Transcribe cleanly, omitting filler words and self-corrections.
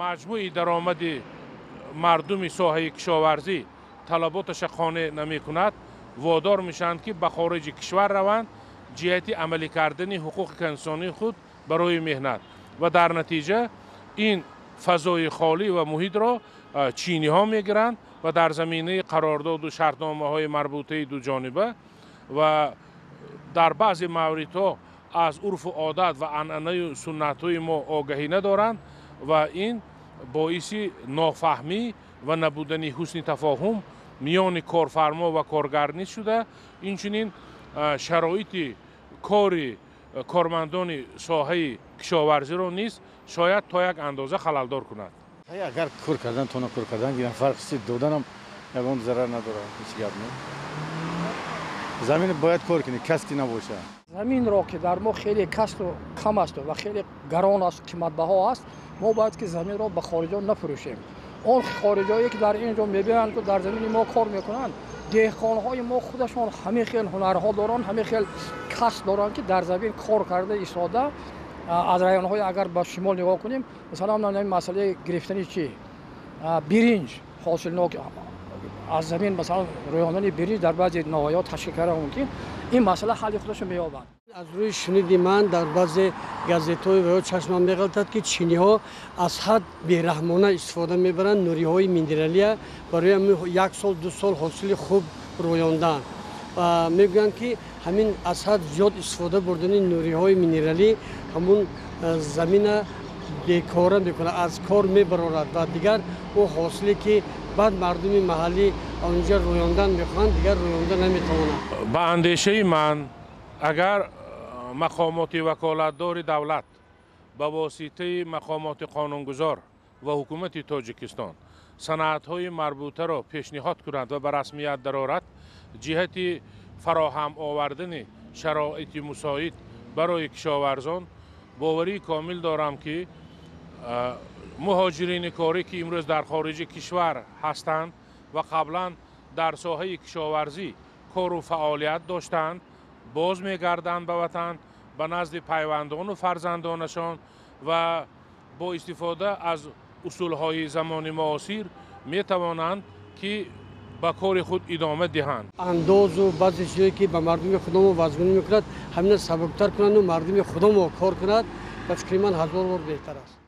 Маҷмӯи даромади мардуми соҳаи кишоварзӣ талаботаша қонеъ намекунад, водор мешаванд, ки ба хориҷи кишвар раванд ҷиҳати амалӣ кардани ҳуқуқи конститутсионии худ барои меҳнат ва дар натиҷа ин фазои холӣ ва муҳитро чиниҳо мегиранд ва дар заминаи қарордоду шартномаҳои марбутаи дуҷониба ва дар баъзе мавридҳо аз урфу одат ва анъанаю суннатҳои мо огаҳӣ надоранд ва ин боиси нофаҳмӣ ва набудани ҳусни тафоҳум миёни корфармо ва коргар низ шуда, инчунин шароити кори кормандони соҳаи кишоварзиро низ шояд то як андоза халалдор кунад. Агар кор кардан то кор кардан гирам, фарқ доданам ягон зарар надорад, ҳеҷ гап не. Замин бояд кор кунӣ, кас ки набошад. Заминро ки дар мо хеле касу кам аст ва хеле гарон аст, қиматбаҳо аст, мо бояд ки заминро ба хориҷон нафурӯшем. Он хориҷое ки дар ин ҷо мебиёянд, дар замини мо кор мекунанд, деҳқонҳои мо худашон ҳамин хел ҳунарҳо доранд, ҳамин хел касб доранд, ки дар замин кор карда истода. Аз районҳои агар ба шимол нигоҳ кунем, масалан, масъалаи гирифтани чи биринҷ ҳосилнок аз замин, масалан, рӯёндани биринҷ дар баъзе ноҳияҳо ташкил карда мумкин, ин масъала ҳалли худашро меёбад. Аз рӯи шуниди ман дар баъзе газетҳои ва чашмам меғалтад, ки чиниҳо аз ҳад бераҳмона истифода мебаранд нуриҳои минералия барои як сол ду сол ҳосили хуб рӯёндан. Мегӯянд, ки ҳамин аз ҳад зиёд истифода бурдани нуриҳои минералӣ ҳамун замина бекора мекунад, аз кор мебарорад ва дигар ӯ ҳосиле ки баъд мардуми маҳаллӣ онҷа рӯёндан мехоҳанд, дигар рӯёнда наметавонанд. Ба андешаи ман, агар мақомоти ваколатдори давлат ба воситаи мақомоти қонунгузор ва ҳукумати Тоҷикистон санадҳои марбутаро пешниҳод кунанд ва ба расмият дарорад ҷиҳати фароҳам овардани шароити мусоид барои кишоварзон, боварии комил дорам, ки муҳоҷирини корӣ, ки имрӯз дар хориҷи кишвар ҳастанд ва қаблан дар соҳаи кишоварзӣ кору фаъолият доштанд, боз мегарданд ба ватан, ба назди пайвандону фарзандонашон ва бо истифода аз усулҳои замони муосир метавонанд, ки ба кори худ идома диҳанд. Андозу баъзе чизое ки ба мардуми худомо вазмунӣ мекунад, ҳамина сабуктар кунанду мардуми худомо кор кунад, ба фикри ман ҳазор бор беҳтар аст.